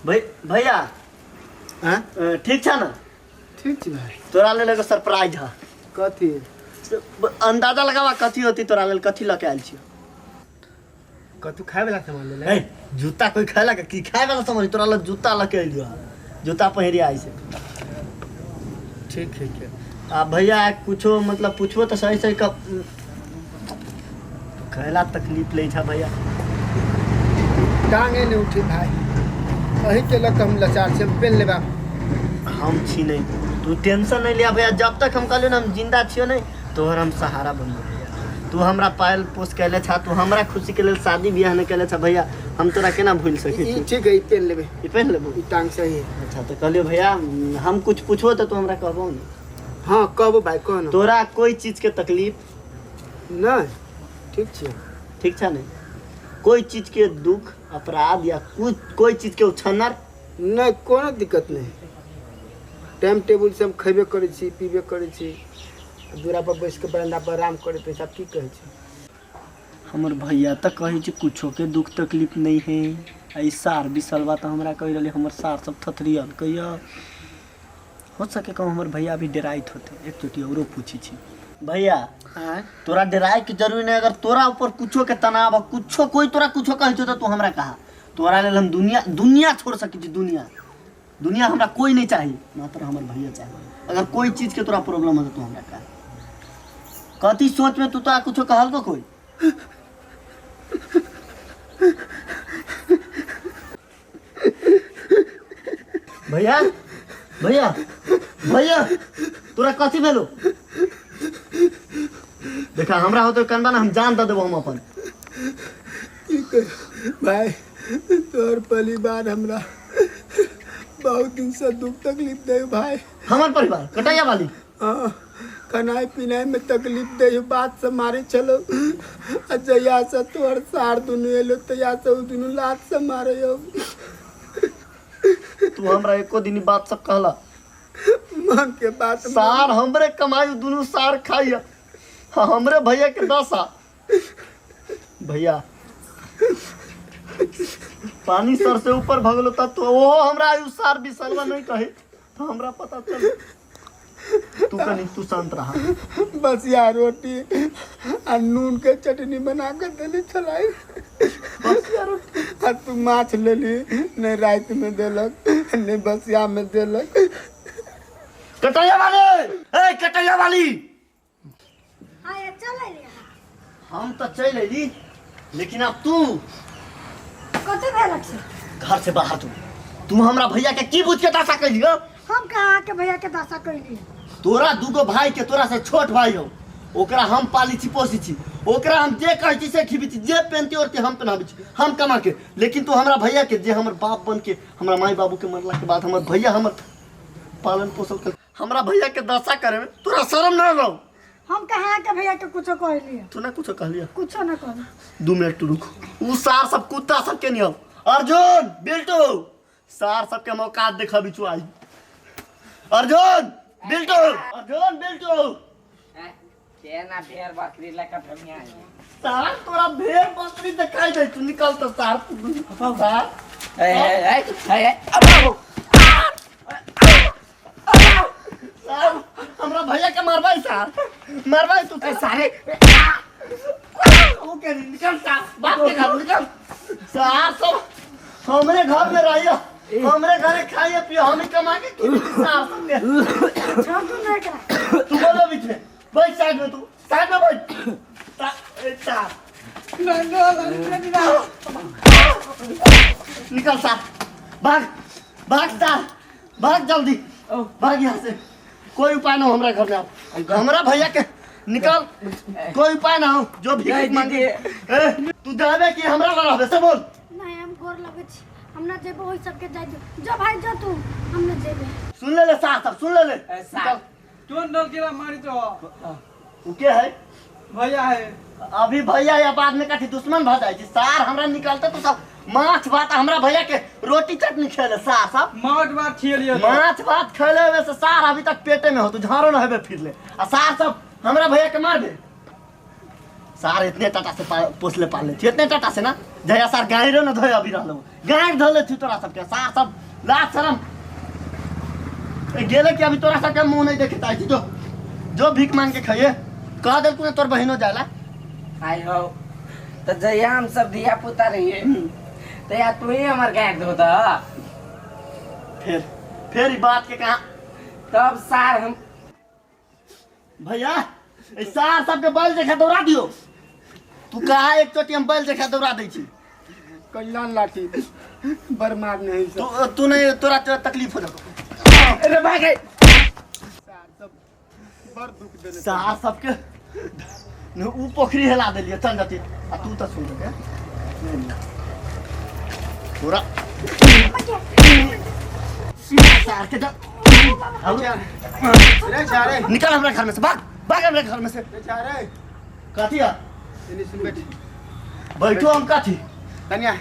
भैया। हाँ? ठीक छ ना? ठीक छी भाई। तोरा लेल एगो सरप्राइज है। कथी? अंदाजा लगावा कथी होती तोरा लेल, कथी लके आयल छियो? कथू खाए वाला सामान ले? ए, जूता कोई खाए लगा की खाए वाला सामान? तोरा लेल जूता लके आइलियो है, जूता पहिरे आई से। ठीक है के आ भैया कुछो मतलब पूछबो तो सही सही कब कहला तकलीफ ले छा भैया? टांगे नहीं उठी भाई, अही के लग हम लाचार छी, हम पेन लेबा। हम छी नहीं, तू टेंशन नहीं लिया भैया, जब तक हम कहलियो ना हम जिंदा छियो नहीं तोहर हम सहारा बनबो भैया। तू हमरा पायल पोस कैले छा, तू हमरा खुशी के लेल शादी बियाह नहीं कैले छा भैया, हम तोरा केना भूल सकै ई छी? ठीक है, ई पेन लेबे। ई पेन लेबो? ई टांग सही है। अच्छा तो कहलियो भैया हम कुछ पूछबो तो तू हमरा कहबो नहीं? हाँ कहबो भाई, कह ना। तोरा कोई चीज के तकलीफ? नहीं, ठीक छै। ठीक छा नहीं? कोई चीज के दुख अपराध या कुछ कोई चीज के उछन्नर? नहीं, कोनो दिक्कत नहीं। टाइम टेबुल से हम खेबे करै छी, पीबे करै छी, दूरा पर बैस के बरंडा पर आराम करै छी, सब की कहै छी? हमर भैया तऽ कहै छै कुछो के दुख तकलीफ नहीं है, आ ई सार बिसलबा तऽ हमरा कहि रहलै हमर सार सब थथरियल कहिया हो सके कहूँ हमर भैया अभी डराइत होते। एक चोटी औरो पूछी छी भैया। आँय? तोरा डराए के जरूरी नहीं, अगर तोरा ऊपर कुछो के तनाव है, कुछो कोई तोरा कुछो कहै छौ तऽ तू हमरा कहा, तोरा लेल हम दुनिया दुनिया छोड़ सकै छी, दुनिया दुनिया हमरा कोई नहीं चाही, मात्र हमर भैया चाही। अगर कोई चीज के तोरा प्रॉब्लम हो तो तू हमरा कहा। कथी सोच में तू तोरा कुछो कहल को कोई? भैया भैया भैया तोरा कथी भेलो? देखा हमरा होते कनबा ना हम जान दे देबो हम अपन। की कही भाई, तोहर परिवार हमरा बहुत दिन से दुख तकलीफ दे भाई। हमर परिवार कटैया वाली? हाँ, खानाइ पिनाइ में तकलीफ दे, बात से मारे चलो। आ जहिया से तोहर सार दुनू एलो तहिया से उ दुनू लात से मारे हो। तू हमरा एको दिन बात सब कहला? मन के बात सार हमरे कमाई दुनू सार खाइया, हाँ, हमरे भैया के दशा। भैया पानी सर से ऊपर भगलो तब तो ओहो हमरा आयु सार बिसलवा नहीं कही तो हमरा पता चल। तू कनी तू शांत रहा। बस यार रोटी आ नून के चटनी बना के देली छलाई। बस यार आ तू माछ लेली, नहीं रात में देलक नहीं बसिया में देलक। कटैया वाली, ए कटैया वाली। हाँ ये चल अइली। हम तो चल अइली, लेकिन अब तू कथी भेलक से? घर से बाहर तू तू हमरा भैया के की बुझ के दशा कैली हो? हम कहाँ के भैया के दशा कैली? तोरा दूगो भाई के तोरा से छोट भाई हो, ओकरा हम पाली छी पोसी छी, ओकरा हम जे कहै छी से खिबै छी, जे पहनती ओढ़ती हम पहनाबै छी, हम कमा के। लेकिन तू हमरा भैया के जे हमर बाप बन के हमरा माई बाबू के मरला के बाद हमर भैया हमर पालन पोषण कर हमरा भैया के दशा करे में तोरा शर्म ना रहो? हम कहाँ के भैया के कुछो कहली? तू ना कुछो कहलिया? कुछो ना कहली। 2 मिनट तू रुक, उ सार सब कुत्ता सब के नियम अर्जुन बिल्टू सार सब के मौका देखबी छु आई। अर्जुन बिल्टू अर्जुन बिल्टू केना भेड़ बकरी लगा भमिया सार तोरा भेड़ बकरी दिखाई दे तू निकल तो सार सार। ए ए ए ए सार हमरा भैया के मारबाई सार मारबाई तू सारे ओके निकल सार बाप के घर निकल सार। सब हमरे घर में रहियो, हमरे घरे खाइए पियो, हम ही कमा के खिलाते सार सब के। छोड़ दू ना एकरा। तू बोलो बीच में बैठ साइड में, तू साइड में बैठ। ए, सार निकल सार, भाग भाग सार भाग जल्दी भाग यहाँ से। कोई उपाय ना हो हमरा घर में आओ, हमरा भैया के निकल, कोई उपाय ना हो जो भी नहीं, मांगे। ए, तू जाबे कि हमरा ना रहबे से बोल? नहीं हम गोर लगे छी, हम ना जेबो ओइ सबके जाय दो। जो भाई जो तू, हम ना जेबे। सुन ले ले सार सब सुन ले ले। ए, सार। कौन डर के मारी तो उ के है? भैया है। अभी भैया या बाद में कथी दुश्मन भ जाय छै सार। हमरा निकलते तो सब माछ भात हमरा भैया के रोटी चटनी खेले सार सब। माछ भात खियलियो तो। माछ भात खेले हुए से सार अभी तक पेटे में हो, तू झाड़ो न हेबे फिर ले। आ सार सब हमरा भैया के मार दे। सार इतने टाटा से पोसले पालले छी इतने टाटा से ना जया सार गायरो न धोए अभी रहलो गायर धोले छी तोरा सबके सार सब लाज शरम ए, गेले कि अभी तोरा सबके मुंह नहीं देखे चाहे छी जो जो भीख मांग के खाइए कह देल ने तोर बहिनो जाला आई हो तो जहिया हम सब धिया पुता रहिए तहिया तू ही हमर गाय धो दह फिर फिर ई बात के कहा तब सार हम भैया ई सार सबके बैल देखा दौड़ा दियो तू कहा एक चोटी हम बैल देखा दौड़ा दै छी कल्याण लाठी बर मारने है सब तू तू नहीं तोरा तोरा तकलीफ हो जातो अरे भागे सार सब बड़ दुख देने सार सबके न ऊ पोखरी हिला देलिए चल जाती आ तू तो सुन के तोरा सार के जा रे छारे निकल हमरा घर में से भाग भाग हमरा घर में से रे छारे कथी है एने सुन बैठ बैठो हम कथी कन्या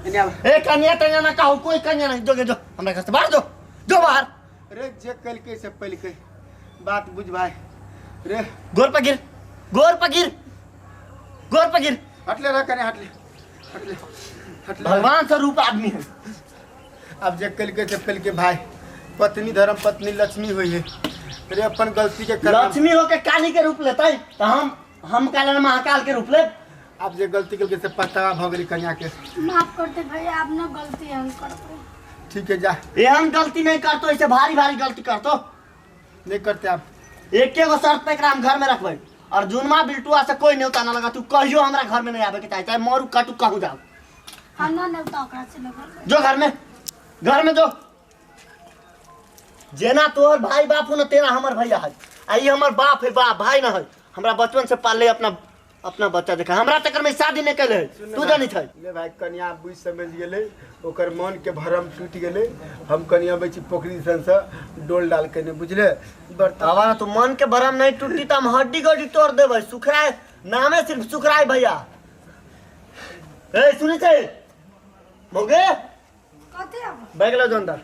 एने आब ए कन्या तन्या ना कहू कोई कन्या नहीं जो जो हमरा घर से बाहर जो जो बाहर रे जे कलके से पलके बात बुझ भाई रे गोर पर गिर गोर पर गिर गोर पर गिर हटले रह कन्या हटले हटले हटले भगवान स्वरूप आदमी है अब जे कलके से पलके भाई पत्नी धर्म पत्नी लक्ष्मी हुई है रे अपन गलती के करना लक्ष्मी होके काली के रूप लेते तो हम काले महाकाल के रूप ले अब जे गलती कलके से पछतावा भ गेली कन्या के माफ कर दे भैया अब ना गलती हम करबो ठीक है जा एहन गलती नहीं करतो ऐसे भारी भारी गलती करतो नहीं करते आप एके गो शर्त पे एकरा हम घर में रखबै और जुनमा बिल्टुआ से कोई न्योता ना लगा तू कहियो हमरा घर में नहीं आवे के चाहे चाहे मरू काटू कहूँ जाओ हम ना नेवता ओकरा से लगल जो घर में, घर में जो जेना तोहर भाई बाप हो ना तेरा हमर भैया है आ ई हमर बाप है बाप भाई ना है हमरा बचपन से पाले अपना अपना बच्चा देखा हमरा चक्कर में शादी नहीं कैले है तू जानी छै ले भाई कन्या बुझ समझ गेलै ओकर मन के भरम टूटि गेलै हम कन्या बैठी पोखरी सन से डोल डाल के ने बुझले बर्तन आवा तो मन के भरम नहीं टूटी तो हम हड्डी गड्डी तोड़ देबै सुखराय नामे सिर्फ सुखराय भैया ए सुनी छै मोगे कथी अब बैग लो अंदर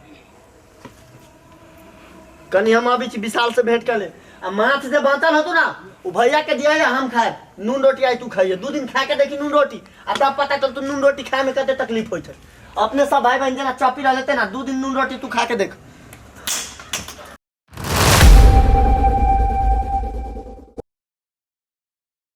कनी हम अभी छी विशाल से भेंट कर ले आ माछ जे बाँचल होतो ना ओ भैया के दिया हम खाए नून रोटी आई तू खाइए दू दिन खा के देखी नून रोटी आ तब पता चल तू नून रोटी खाए में कते तकलीफ होइ छै अपने सब भाई बहन जेना चपी रह लेते ना दू दिन नून रोटी तू खा के देख